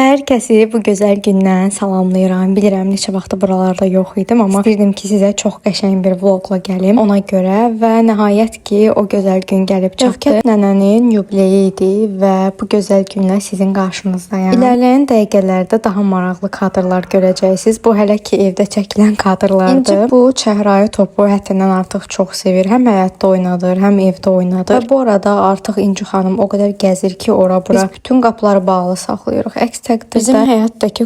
Hər kəsi bu gözəl gündən salamlayıram. Bilirəm neçə vaxtdır buralarda yox idim, amma istəyirdim ki, sizə çox qəşəng bir vloqla gəlim. Ona görə və nəhayət ki, o gözəl gün gəlib çatdı. Şövkət nənənin yubileyi idi və bu gözəl günlə sizin qarşınızdayam. İlerləyən dəqiqələrdə daha maraqlı kadrlar görəcəksiniz. Bu hələ ki evdə çəkilən kadrlardır. İnci bu çəhrayı topu həddindən artıq çox sevir. Həm həyətdə oynadır, həm evdə oynadır. Və bu arada artıq İnci xanım o qədər gəzir ki, ora bura. Biz bütün qapıları bağlı saxlayırıq. Əks təqdirdə bizim həyətdəki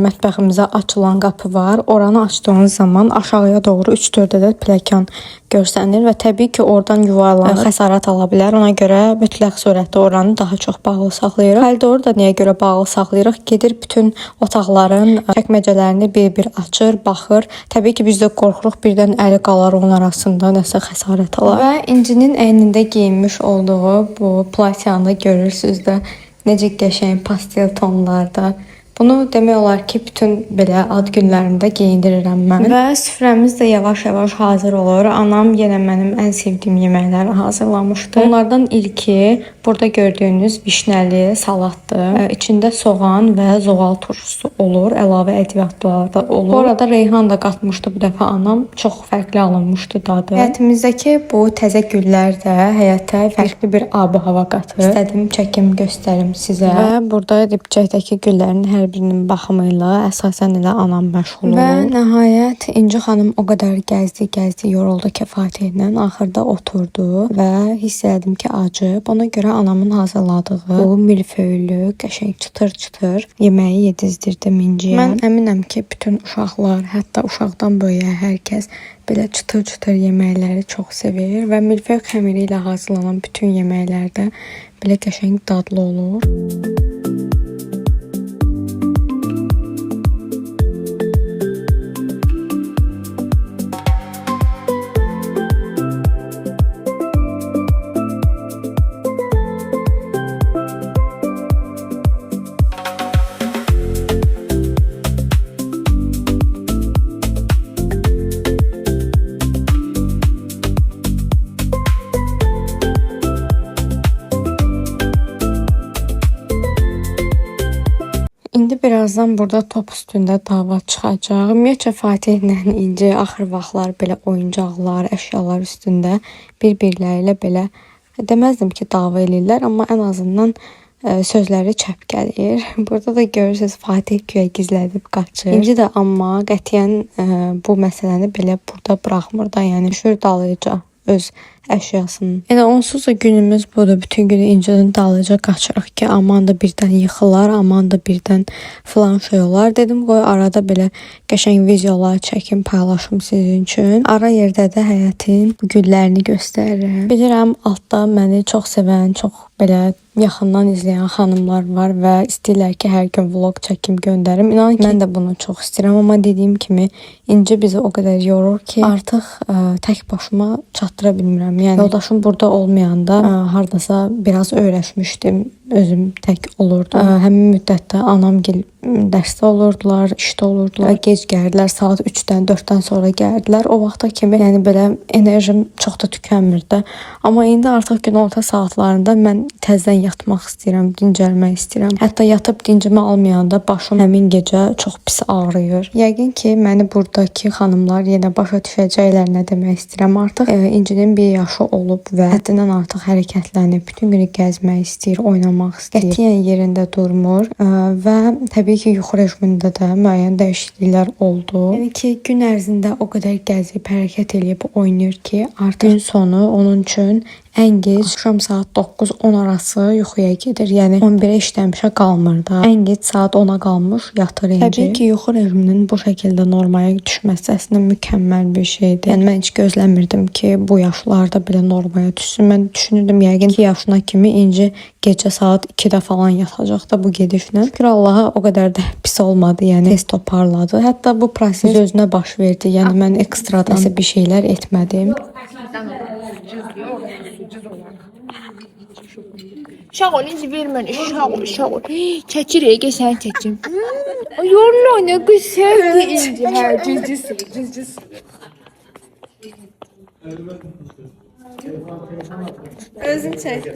mətbəximizə açılan qapı var. Oranı açdığınız zaman aşağıya doğru 3-4 ədəd pləkan görsənir və təbii ki, oradan yuvarlanır, xəsarət ala bilər. Ona görə mütləq surətdə oranı daha çox bağlı saxlayırıq. Koridoru da niyə görə bağlı saxlayırıq? Gedir bütün otaqların çəkməcələrini bir-bir açır, baxır. Təbii ki, biz də qorxuruq, birdən əli qalar onun arasında, nəsə xəsarət alar. Və İncinin əynində geyinmiş olduğu bu platyanı görürsüz də necə qəşəng pastel tonlarda. Bunu demək olar ki, bütün belə ad günlərində geyindirirəm mən. Və süfrəmiz də yavaş-yavaş hazır olur. Anam yenə mənim ən sevdiyim yeməkləri hazırlamışdı. Onlardan ilki burada gördüyünüz vişnəli salatdır. İçində soğan və zoğal turşusu olur. Əlavə ədviyyatlar da olur. Bu arada reyhan da qatmışdı bu dəfə anam. Çox fərqli alınmışdı dadı. Həyətimizdəki bu təzə güllər də həyətə fərqli bir ab-hava qatır. İstədim çəkim göstərim sizə. Və burada dibçəkdəki güllərin hər birinin baxımı ilə əsasən elə anam məşğul olur. Və nəhayət İnci xanım o qədər gəzdi, gəzdi, yoruldu ki, Fatihlə axırda oturdu və hiss elədim ki, acıb. Ona görə anamın hazırladığı bu milföylü, qəşəng çıtır-çıtır yeməyi yedizdirdim İnciyə. Mən əminəm ki, bütün uşaqlar, hətta uşaqdan böyüyə hər kəs belə çıtır-çıtır yeməkləri çox sevir və milföy xəmiri ilə hazırlanan bütün yeməklər də belə qəşəng dadlı olur. İndi birazdan burada top üstündə dava çıxacaq. Ümumiyyətcə Fatihlə İnci axır vaxtlar belə oyuncaqlar, əşyalar üstündə bir-birləri ilə belə deməzdim ki, dava eləyirlər, amma ən azından sözləri çəp gəlir. Burada da görürsünüz Fatih güya gizlədib qaçır. İnci də amma qətiyyən bu məsələni belə burada buraxmır da, yəni düşür dalıca öz əşyasının. Elə onsuz da günümüz budur. Bütün günü İncinin dalıca qaçırıq ki, aman da birdən yıxılar, aman da birdən filan şey olar. Dedim qoy arada belə qəşəng videolar çəkim, paylaşım sizin üçün. Ara yerdə də həyətin güllərini göstərirəm. Bilirəm altda məni çox sevən, çox belə yaxından izləyən xanımlar var və istəyirlər ki, hər gün vlog çəkim göndərim. İnanın ki, mən də bunu çox istəyirəm, amma dediyim kimi İnci bizi o qədər yorur ki, artıq tək başıma çatdıra bilmirəm. Yəni yoldaşım burada olmayanda hardasa biraz öyrəşmişdim. Özüm tək olurdum. Həmin müddətdə anamgil dərsdə olurdular, işdə olurdular. Gec gəldilər, saat 3-dən, 4-dən sonra gəldilər. O vaxta kimi yəni belə enerjim çox da tükənmirdi. Amma indi artıq günorta saatlarında mən təzədən yatmaq istəyirəm, dincəlmək istəyirəm. Hətta yatıb dincimi almayanda başım həmin gecə çox pis ağrıyır. Yəqin ki, məni buradakı xanımlar yenə başa düşəcəklər nə demək istəyirəm. Artıq İncinin bir yaşı olub və həddindən artıq hərəkətlənib, bütün günü gəzmək istəyir, oynamaq istəyir. Qətiyyən yerində durmur və təbii ki, yuxu rejimində də müəyyən dəyişikliklər oldu. Yəni ki, gün ərzində o qədər gəzib, hərəkət eləyib, oynayır ki, artıq gün sonu onun üçün ən gec axşam saat 9-10 arası yuxuya gedir. Yəni 11-ə işləmişə qalmır da. Ən gec saat 10-a qalmış yatır İnci. Təbii ki, yuxu rejiminin bu şəkildə normaya düşməsi əslində mükəmməl bir şeydir. Yəni mən heç gözləmirdim ki, bu yaşlarda belə normaya düşsün. Mən düşünürdüm yəqin 2 yaşına kimi İnci gecə saat 2-də falan yatacaq da bu gedişlə. Şükür Allaha o qədər də pis olmadı. Yəni tez toparladı. Hətta bu proses özünə baş verdi. Yəni mən ekstradan nəsə bir şeylər etmədim. Uşaq ol, inci vermən, uşaq ol, uşaq ol. Çəkir, Ege, sən çəkim. Yolla nə gözəldir inci. Hə, cüzcüsün, cüzcüsün. Özün çək.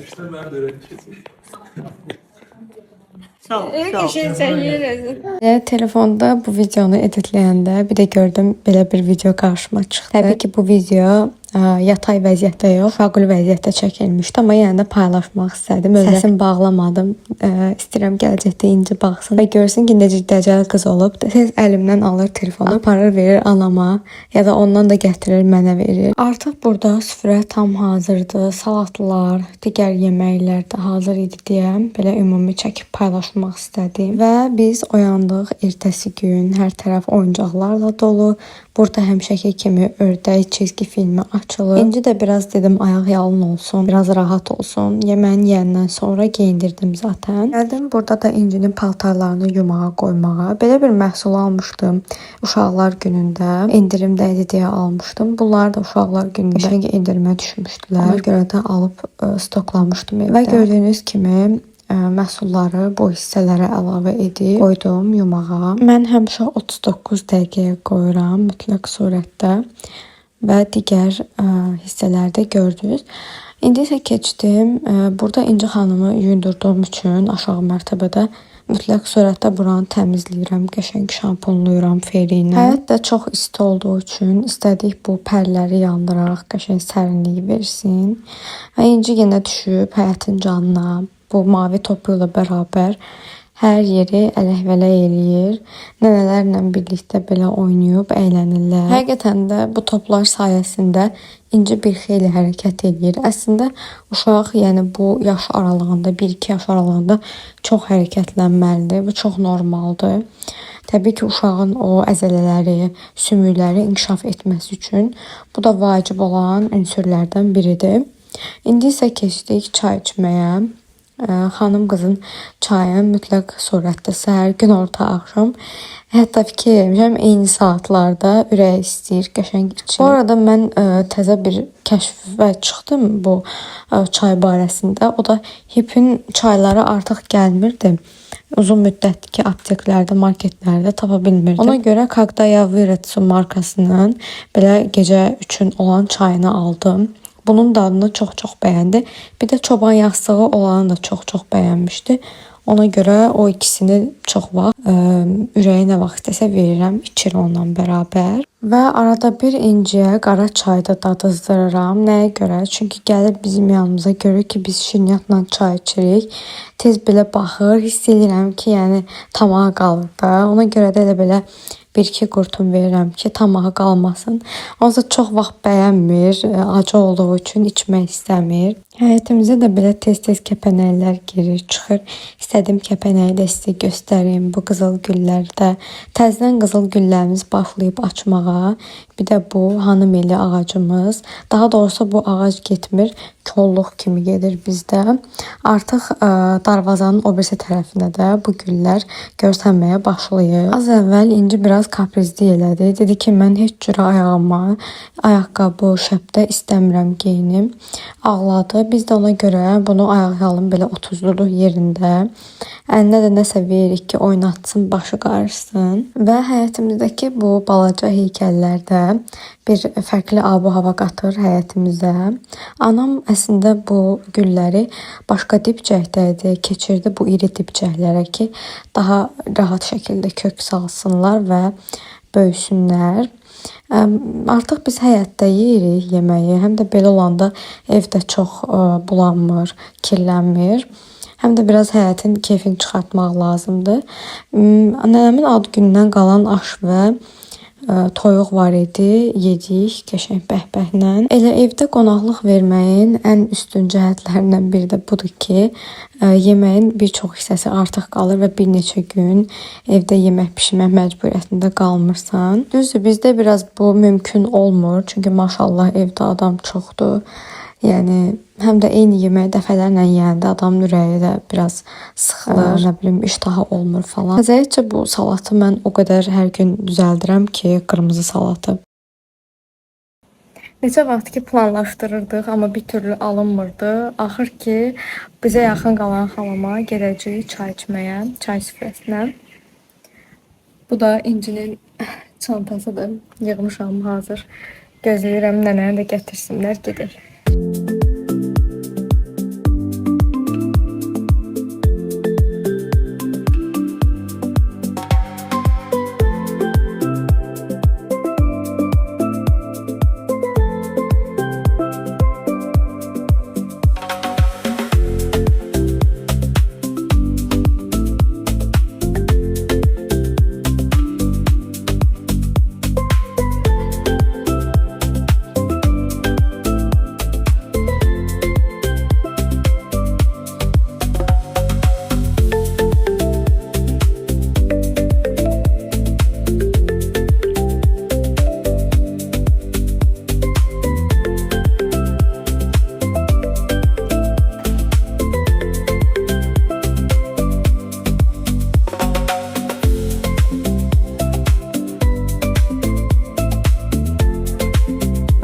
İşte ben de öğreneceğiz. Sağ ol, sağ ol. Telefonda bu videonu editləyəndə bir də gördüm belə bir video qarşıma çıxdı. Təbii ki, bu video yatay vəziyyətdə yox, şaquli vəziyyətdə çəkilmişdi, amma yenə də paylaşmaq istədim. Səsim bağlamadım. İstəyirəm gələcəkdə İnci baxsın və görsün ki, necə dəcəl qız olub. Tez əlimdən alır telefonu, aparır verir anama ya da ondan da gətirir mənə verir. Artıq burada süfrə tam hazırdır. Salatlar, digər yeməklər də hazır idi deyə belə ümumi çəkib paylaşmaq istədim. Və biz oyandıq ertəsi gün, hər tərəf oyuncaqlarla dolu. Burada həmişəki kimi ördək çizgi filmi açılır. İnci də biraz dedim ayaq yalın olsun, biraz rahat olsun. Yeməyini yeyəndən sonra geyindirdim zaten. Gəldim burada da İncinin paltarlarını yumağa qoymağa. Belə bir məhsul almışdım uşaqlar günündə. İndirimdə idi deyə almışdım. Bunlar da uşaqlar günündə qəşəng endirimə düşmüşdülər. Ona görə də alıb stoklamışdım evdə. Və gördüyünüz kimi məhsulları bu hissələrə əlavə edib qoydum yumağa. Mən həmişə 39 dəqiqəyə qoyuram mütləq surətdə və digər hissələrdə gördünüz. İndi isə keçdim. Burada İnci xanımı yuyundurduğum üçün aşağı mərtəbədə mütləq surətdə buranı təmizləyirəm, qəşəng şampunluyuram feri ilə. Həyət də çox isti olduğu üçün istədik bu pərləri yandıraq, qəşəng sərinlik versin. Və İnci yenə düşüb həyətin canına bu mavi topu ilə bərabər hər yeri ələk-vələk eləyir. Nənələrlə birlikdə belə oynayıb əylənirlər. Həqiqətən də bu toplar sayəsində İnci bir xeyli hərəkət eləyir. Əslində uşaq, yəni bu yaş aralığında, 1-2 yaş aralığında çox hərəkətlənməlidir. Bu çox normaldır. Təbii ki, uşağın o əzələləri, sümükləri inkişaf etməsi üçün bu da vacib olan ünsürlərdən biridir. İndi isə keçdik çay içməyə. Xanım qızın çayı mütləq surətdə səhər, günorta, axşam. Hətta fikir eləmişəm, eyni saatlarda ürəyi istəyir, qəşəng içir. Bu arada mən təzə bir kəşfə çıxdım bu çay barəsində. O da Hipin çayları artıq gəlmirdi. Uzun müddətdir ki, apteklərdə, marketlərdə tapa bilmirdim. Ona görə Kagdaya Viretsu markasının belə gecə üçün olan çayını aldım. Bunun dadını çox-çox bəyəndi. Bir də çoban yastığı olanı da çox-çox bəyənmişdi. Ona görə o ikisini çox vaxt ürəyi nə vaxt istəsə verirəm, içir onunla bərabər. Və arada bir İnciyə qara çay da dadızdırıram. Nəyə görə? Çünki gəlir bizim yanımıza, görür ki, biz şirniyyatla çay içirik. Tez belə baxır, hiss edirəm ki, yəni tamağı qalır da. Ona görə də elə belə bir-iki qurtum verirəm ki, tamağı qalmasın. Onsuz da çox vaxt bəyənmir, acı olduğu üçün içmək istəmir. Həyətimizə də belə tez-tez kəpənəklər girir, çıxır. İstədiyim kəpənəyi də sizə göstərim. Bu qızıl güllərdə təzədən qızıl güllərimiz başlayıb açmağa. Bir də bu hanım eli ağacımız. Daha doğrusu bu ağac getmir, kolluq kimi gedir bizdə. Artıq darvazanın o birisi tərəfində də bu güllər görsənməyə başlayır. Az əvvəl İnci biraz kaprizlik elədi. Dedi ki, mən heç cürə ayağıma ayaqqabı, şəpdə istəmirəm geyinim. Ağladı. Biz də ona görə bunu ayaqyalın belə otuzdurduq yerində. Əlinə də nəsə veririk ki, oynatsın, başı qarışsın. Və həyətimizdəki bu balaca heykəllər də bir fərqli ab-hava qatır həyətimizə. Anam əslində bu gülləri başqa dibçəkdə idi, keçirdi bu iri dibçəklərə ki, daha rahat şəkildə kök salsınlar və böyüsünlər. Artıq biz həyətdə yeyirik yeməyi. Həm də belə olanda evdə çox bulanmır, kirlənmir. Həm də biraz həyətin keyfini çıxartmaq lazımdır. Nənəmin ad günündən qalan aş və toyuq var idi. Yedik qəşəng bəhbəhlə. Elə evdə qonaqlıq verməyin ən üstün cəhətlərindən biri də budur ki, yeməyin bir çox hissəsi artıq qalır və bir neçə gün evdə yemək bişirmək məcburiyyətində qalmırsan. Düzdür, bizdə biraz bu mümkün olmur. Çünki maşallah evdə adam çoxdur. Yəni həm də eyni yeməyi dəfələrlə yeyəndə adamın ürəyi də biraz sıxılır, nə bilim iştahı olmur falan. Təzəlikcə bu salatı mən o qədər hər gün düzəldirəm ki, qırmızı salatı. Neçə vaxt ki planlaşdırırdıq, amma bir türlü alınmırdı. Axır ki bizə yaxın qalan xalama gedəcəyik çay içməyə, çay süfrəsinə. Bu da İncinin çantasıdır. Yığmışam hazır. Gözləyirəm nənəni də gətirsinlər, gedək.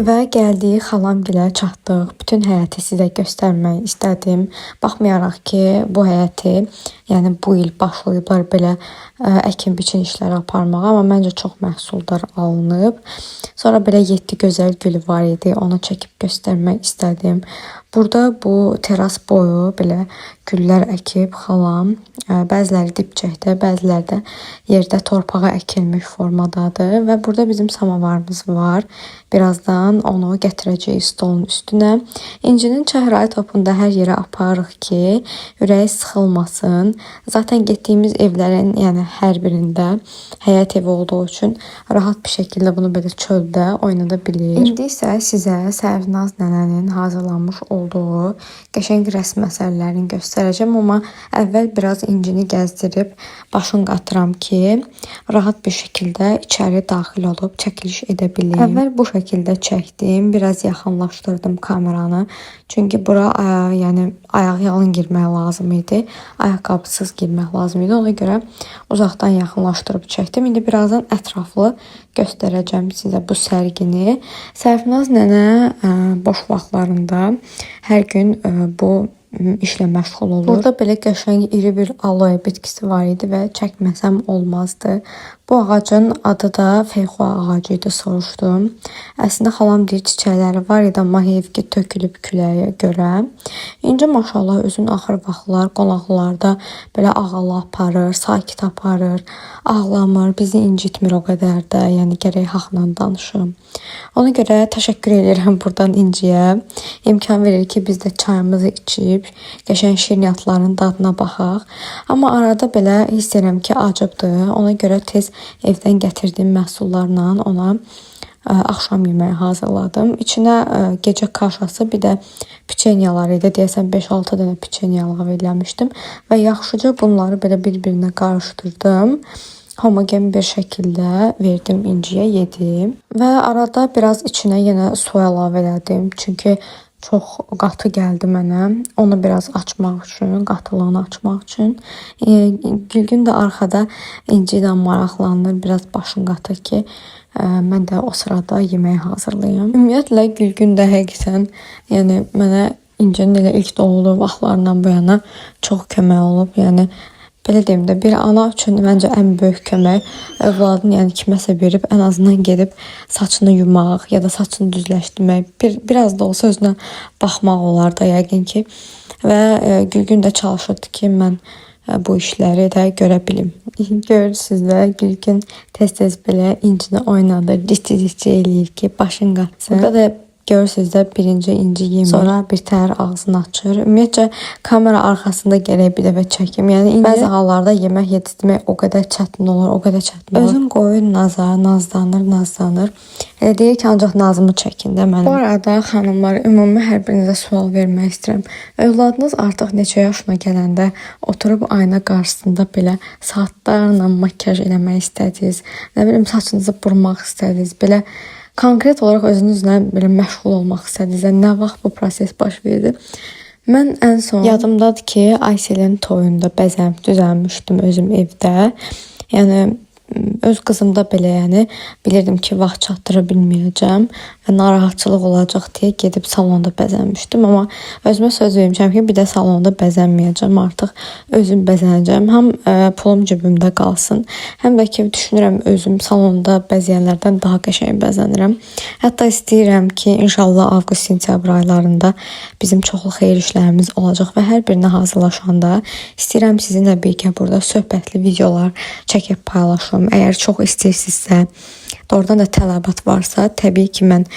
Və gəldik xalamgilə çatdıq. Bütün həyəti sizə göstərmək istədim. Baxmayaraq ki, bu həyəti, yəni bu il başlayıblar belə əkin-biçin işləri aparmağa, amma məncə çox məhsuldar alınıb. Sonra belə 7 gözəl gülü var idi. Onu çəkib göstərmək istədim. Burada bu teras boyu belə güllər əkib xalam. Bəziləri dibçəkdə, bəziləri də yerdə torpağa əkilmiş formadadır və burada bizim samovarımız var. Birazdan onu gətirəcəyik stolun üstünə. İncinin çəhrayı topunu da hər yerə aparırıq ki, ürəyi sıxılmasın. Zaten getdiyimiz evlərin, yəni hər birində həyət evi olduğu üçün rahat bir şəkildə bunu belə çöldə oynada bilir. İndi isə sizə Sərvinaz nənənin hazırlanmış olduğu qəşəng rəsm əsərlərini göstərəcəm, amma əvvəl biraz İncini gəzdirib başını qatıram ki, rahat bir şəkildə içəri daxil olub çəkiliş edə bilim. Əvvəl bu şəkildə çəkdim, biraz yaxınlaşdırdım kameranı. Çünki bura yəni ayaq yalın girmək lazım idi, ayaqqabısız girmək lazım idi. Ona görə uzaqdan yaxınlaşdırıb çəkdim. İndi birazdan ətraflı göstərəcəm sizə bu sərgini. Sərvinaz nənə boş vaxtlarında hər gün bu işlə məşğul olur. Burada belə qəşəng iri bir aloe bitkisi var idi və çəkməsəm olmazdı. Bu ağacın adı da feyxua ağacı idi, soruşdum. Əslində xalam deyir çiçəkləri var idi, amma heyf ki tökülüb küləyə görə. İnci maşallah özünü axır vaxtlar qonaqlarda belə ağıllı aparır, sakit aparır, ağlamır, bizi incitmir o qədər də, yəni gərək haqla danışım. Ona görə təşəkkür edirəm buradan İnciyə. İmkan verir ki, biz də çayımızı içib qəşəng şirniyyatların dadına baxaq. Amma arada belə hiss edirəm ki, acıbdır. Ona görə tez evdən gətirdiyim məhsullarla ona axşam yeməyi hazırladım. İçinə gecə kaşası, bir də piçenyalar idi. Deyəsən 5-6 dənə piçenya əlavə eləmişdim və yaxşıca bunları belə bir-birinə qarışdırdım. Homogen bir şəkildə verdim İnciyə, yedim. Və arada biraz içinə yenə su əlavə elədim. Çünki çox qatı gəldi mənə. Onu biraz açmaq üçün, qatılığını açmaq üçün. Gülgün də arxada İnci ilə maraqlanır, biraz başını qatır ki, mən də o sırada yemək hazırlayım. Ümumiyyətlə Gülgün də həqiqətən, yəni mənə İncinin elə ilk doğulduğu vaxtlarından bu yana çox kömək olub. Yəni belə deyim də, bir ana üçün məncə ən böyük kömək övladın, yəni kiməsə verib ən azından gedib saçını yumaq ya da saçını düzləşdirmək, biraz da olsa özünə baxmaq olar da yəqin ki. Və Gülgün də çalışırdı ki, mən bu işləri də görə bilim. Görürsünüz də, Gülgün tez-tez belə İncini oynadır, ciddi-ciddi eləyir ki, başın qatsın. Burada da görürsünüz də, birinci İnci yemir, sonra bir təhər ağzını açır. Ümumiyyətcə kamera arxasında gərək bir dəfə çəkim. Yəni İnci bəzi hallarda yemək yetişdirmək o qədər çətin olur, o qədər çətin olur. Özün qoyur naza, nazlanır, nazlanır. Elə deyir ki, ancaq nazımı çəkin də mənim. Bu arada xanımlar, ümumi hər birinizə sual vermək istəyirəm. Övladınız artıq neçə yaşına gələndə oturub ayna qarşısında belə saatlarla makyaj eləmək istədiniz, nə bilim saçınızı burmaq istədiniz, belə konkret olaraq özünüzlə belə məşğul olmaq istədiniz, nə vaxt bu proses baş verdi? Mən ən son yadımdadır ki, Ayselin toyunda bəzənib düzəlmişdim özüm evdə. Yəni öz qızımda belə, yəni bilirdim ki, vaxt çatdıra bilməyəcəm və narahatçılıq olacaq deyə gedib salonda bəzənmişdim. Amma özümə söz vermişəm ki, bir də salonda bəzənməyəcəm, artıq özüm bəzənəcəm. Həm pulum cibimdə qalsın, həm də ki, düşünürəm özüm salonda bəzəyənlərdən daha qəşəng bəzənirəm. Hətta istəyirəm ki, inşallah avqust-sentyabr aylarında bizim çoxlu xeyir işlərimiz olacaq və hər birinə hazırlaşanda istəyirəm sizinlə birgə burada söhbətli videolar çəkib paylaşım. Əgər çox istəyirsinizsə, doğrudan da tələbat varsa, təbii ki, mən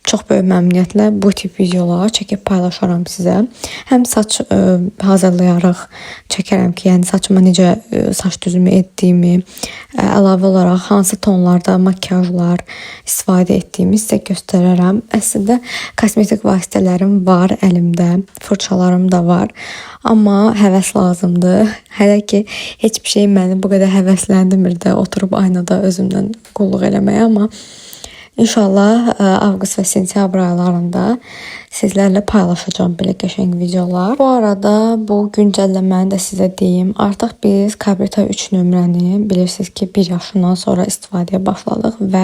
çox böyük məmnuniyyətlə bu tip videolar çəkib paylaşaram sizə. Həm saç hazırlayaraq çəkərəm ki, yəni saçıma necə saç düzümü etdiyimi, əlavə olaraq hansı tonlarda makiyajlar istifadə etdiyimi sizə göstərərəm. Əslində kosmetik vasitələrim var əlimdə, fırçalarım da var. Amma həvəs lazımdır. Hələ ki heç bir şey məni bu qədər həvəsləndirmir də oturub aynada özümdən qulluq eləməyə, amma İnşallah avqust və sentyabr aylarında sizlərlə paylaşacağam belə qəşəng videolar. Bu arada bu güncəlləməni də sizə deyim. Artıq biz Kabrita 3 nömrəni bilirsiniz ki, 1 yaşından sonra istifadəyə başladıq və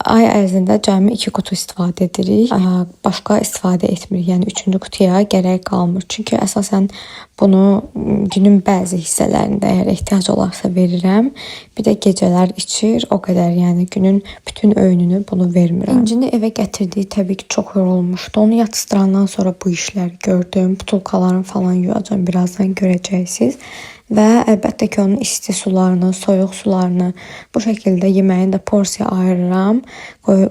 ay ərzində cəmi 2 qutu istifadə edirik. Başqa istifadə etmirik. Yəni 3-cü qutuya gərək qalmır. Çünki əsasən bunu günün bəzi hissələrində əgər ehtiyac olarsa verirəm. Bir də gecələr içir, o qədər. Yəni günün bütün öynünü bunu vermirəm. İncini evə gətirdiyi təbii ki, çox yorulmuşdu. Onu yatışdırandan sonra bu işləri gördüm. Butulkalarını falan yuyacağam, birazdan görəcəksiniz. Və əlbəttə ki, onun isti sularını, soyuq sularını bu şəkildə yeməyini də porsiya ayırıram,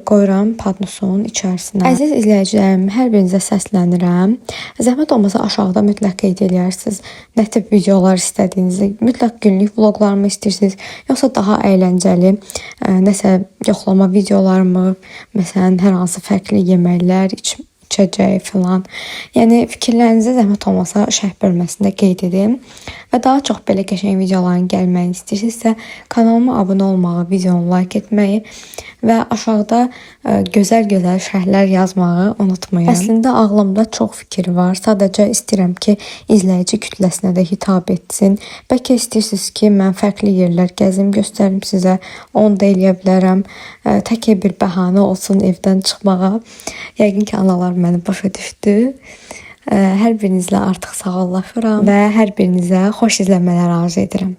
qoyuram padnosun içərisinə. Əziz izləyicilərim, hər birinizə səslənirəm. Zəhmət olmasa aşağıda mütləq qeyd eləyərsiniz nə tip videolar istədiyinizi, mütləq günlük vloqlarımı istəyirsiniz, yoxsa daha əyləncəli nəsə yoxlama videolarımı, məsələn, hər hansı fərqli yeməklər, içəcək filan. Yəni fikirlərinizi zəhmət olmasa şərh bölməsində qeyd edin. Və daha çox belə qəşəng videoların gəlməyini istəyirsinizsə, kanalıma abunə olmağı, videonu like etməyi və aşağıda gözəl-gözəl şərhlər yazmağı unutmayın. Əslində ağlımda çox fikir var. Sadəcə istəyirəm ki, izləyici kütləsinə də hitab etsin. Bəlkə istəyirsiniz ki, mən fərqli yerlər gəzim, göstərim sizə. Onu da eləyə bilərəm. Tək bir bəhanə olsun evdən çıxmağa. Yəqin ki, analar məni başa düşdü. Hər birinizlə artıq sağollaşıram və hər birinizə xoş izləmələr arzu edirəm.